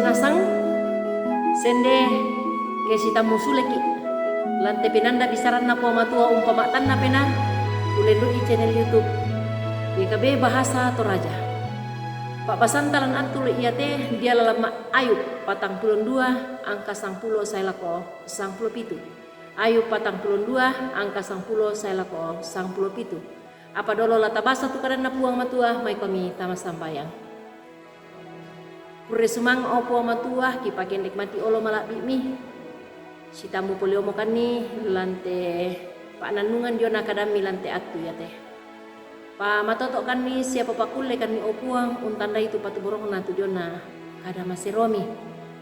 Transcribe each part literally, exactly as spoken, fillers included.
Sang sende ke sitammu suleki. Lante penanda bisaranna Puang Matua umpama tanna pena ulendu'i channel YouTube Y K B Bahasa Toraja. Pa'basanta lan attu iate dia lalamma Ayub patang pulo dua angka sangpulo sae lako sangpulo pitu. Ayub patang pulo dua angka sangpulo sae lako sangpulo pitu. Apa dolo la tabasa tu kadanna Puang Matua, maikomi tama sambayang. Kurre sumang, o Puang Matua, kipakendek mati olo mala'bi'mi. Sitammu poliomokanni lante pa'nannungan diona kadammi lante attu iate. Pamatoto'kanni sia papakullekanni, o Puang, untandai tu patuborongna tu diona kada maseromi.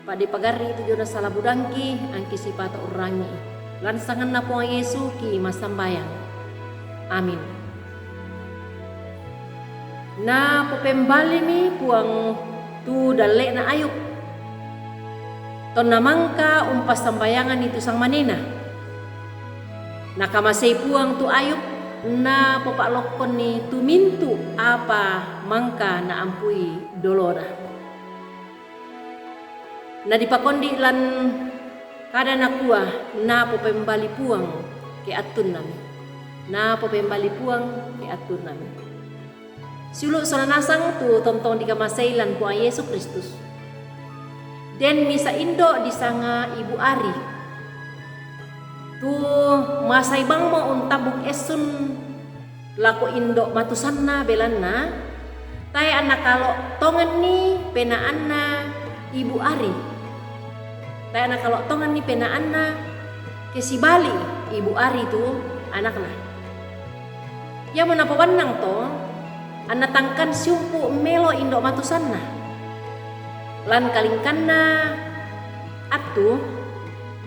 Pa'de pagarri tu diona sala budangki, angki sipato urrangi. Lan sanganna Puang Yesu ki massambayang. Amin. Napopembalimi Puang tu dalle'na Ayub. Tonna mangka umpassambayanganni tu sangmanena. Nakamasei Puang tu Ayub, napopa'lokkonni tu mintu' apa mangka naampui dolona. Nadipakondi' lan kada nakua, napopembali Puang ke attunnami. Napopembali Puang ke attunnami. Siulu' sola nasang tu tontong dikamasei lan Puang Yesu Kristus. Den misa indo' disanga Ibu Ari. Tu masai bangmo untambung essun lako indo' matusanna, belanna tae' anna kalo' tonganni penaanna Ibu Ari. Tae' anna kalo' tonganni penaanna ke sibali' Ibu Ari tu anakna. Iamo napobannang to, anna tangkan siumpu' melo indo' matusanna. Lan kalingkanna attu,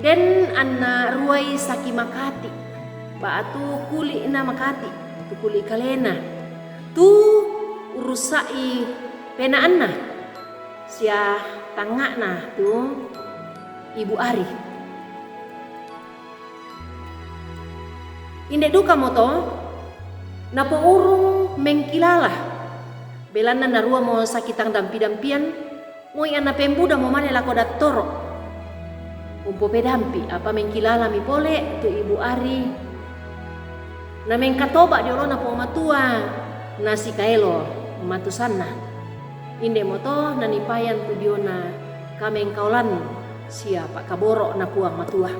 den anna ruai saki makati', ba'tu kuli'na makati', tu kuli' kalena, tu urussa'i penaanna sia tangnga'na tu Ibu Ari. Inde' dukamo to napourung mengkilala, belanna naruamo saki tang dampi-dampian, moi anna pembudamo male lako dattoro'. Umpopedampi, apa mengkilalami pole tu Ibu Ari. Namengkatoba' dio olona Puang Matua, nasikaelo matusanna. Inde'mo to nanipayan tu diona kamengkaolan sia pa'kaboro'na Puang Matua.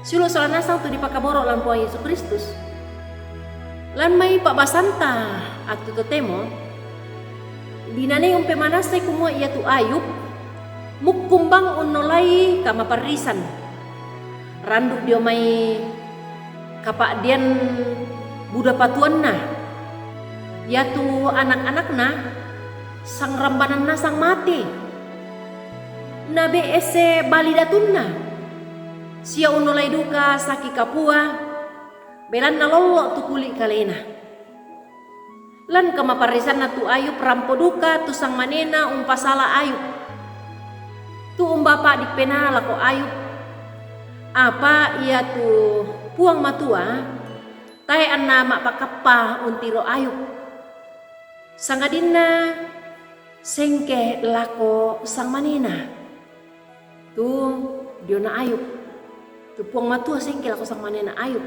Siulu' sola nasang tu dipakaboro' lan Puang Yesu Kristus. Lan mai pa'basanta attu totemo, dinanei umpemanassai kumua iatu Ayub mukkung bang unnolai kamaparrisan, randu' dio mai kapa'dean buda patuanna, iatu anak-anakna sangrambannang nasang mate. Nabe'ese bali datunna, sia unnolai duka saki kapua, belanna lollo' tu kuli' kalena. Lan kamaparrisanna tu Ayub rampo duka tu sangmanena umpasala Ayub. Tu umbapa'di penaa lako Ayub. Apa iatu Puang Matua tae' anna ma'pakappa untiro Ayub, sangadinna sengke lako sangmanena tu diona Ayub. Tu Puang Matua sengke lako sangmanena Ayub.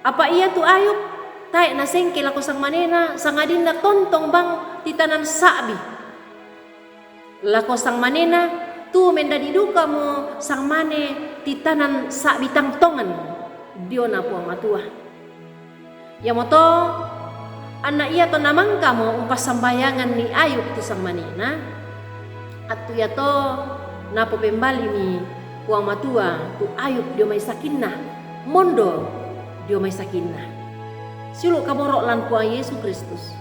Apa iatu Ayub tae' nasengke lako sangmanena, sangadinna tontong bang titanan sa'bi lako sangmanena, tu mendadi dukamo sangmane titanan sa'bi tang tongan diona Puang Matua. Iamoto anna iato namangkamo umpassambayanganni Ayub tu sangmanena, attu iato napopembalimi Puang Matua tu Ayub dio mai sakinna, mondo dio mai sakinna. Siulu' kaboro' lan Puang Yesu Kristus.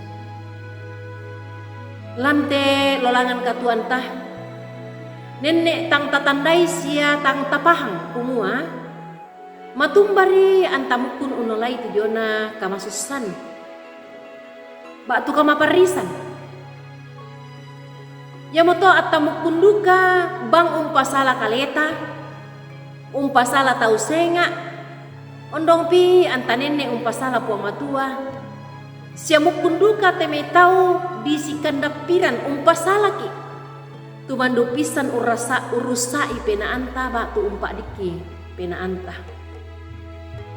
Lante lolangan katuoanta, nenne' tang tatandai sia tang tapahang kumua, matumbari anta mukkun unnolai tu diona kamasussan ba'tu kamaparrisan. Iamoto atta mukkun duka bang umpasala kaleta, umpasala tau senga', ondongpi anta nenne' umpasala Puang Matua, sia mukkun duka te mai tau disikandappiran umpasalaki'. Tu mandu pissan urrasa-, urrussa'i penaanta ba'tu umpa'dikki penaanta.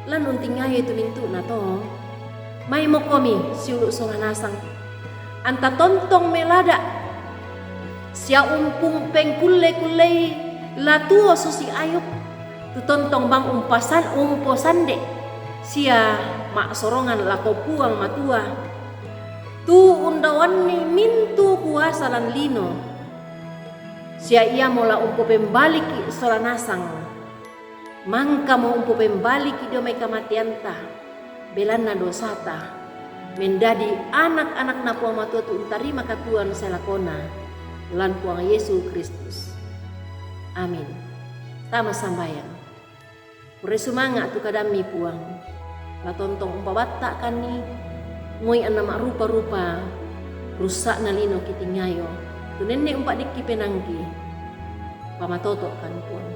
Lan untingayoi tu mintu'na to. Maimo komi siulu' sola nasang. Anta tontong melada' sia umpung pengkulle-kullei la tuo susi Ayub, tu tontong bang umpasan-, umposande' sia ma'sorongan lako Puang Matua, tu undaoanni mintu' kuasa lan lino, sia iamo la umpopembaliki' sola nasang. Mangkamo umpopembaliki' dio mai kamateanta, belanna dosata, mendadi anak-anakna Puang Matua tu untarima katuoan sae lakona, lan Puang Yesu Kristus. Amin. Tama sambayang. Kurre sumanga' tu kadammi, Puang. La tontong umpabatta'kanni, moi anna ma'rupa-rupa russa'na lino kitingayo, tu nenne' umpa'dikki penaangki. Pamatoto'kan, Puang.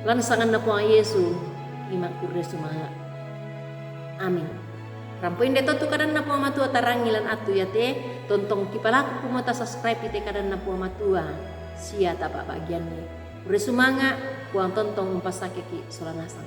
Lan sanganna Puang Yesu, ima'kurre sumanga'. Amin. Rampo inde to tu kadanna Puang Matua tarangi lan attu iate, tontong kipalaku kumua tasubscribe ite kadanna Puang Matua, sia tapa'bagianni. Kurre sumanga', Puang tontong umpassakeki' sola nasang.